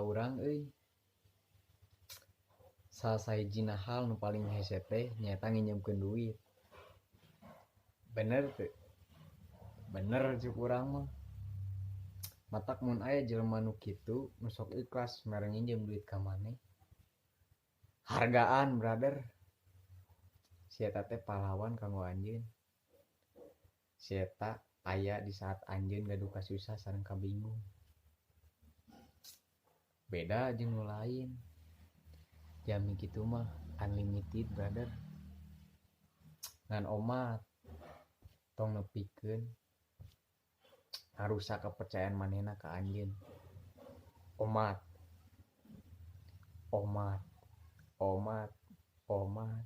Urang euy, salah sahijina hal nu paling hese teh nyaeta nginjemkeun duit. Bener teu? Bener cek urang mah. Matak mun aya jelema nu kitu, nu sok ikhlas mere nginjem duit ka maneh, hargaan, brother. Si eta teh pahlawan kanggo anjeun. Si eta aya di saat anjeun gaduh kasusah sareng kabingung. Beda jeung nu lain. Jalmi kitu mah unlimited, brother. Ngan omat, tong nepikeun ngarusak kepercayaan manehna ka anjeun. Omat, omat, omat, omat.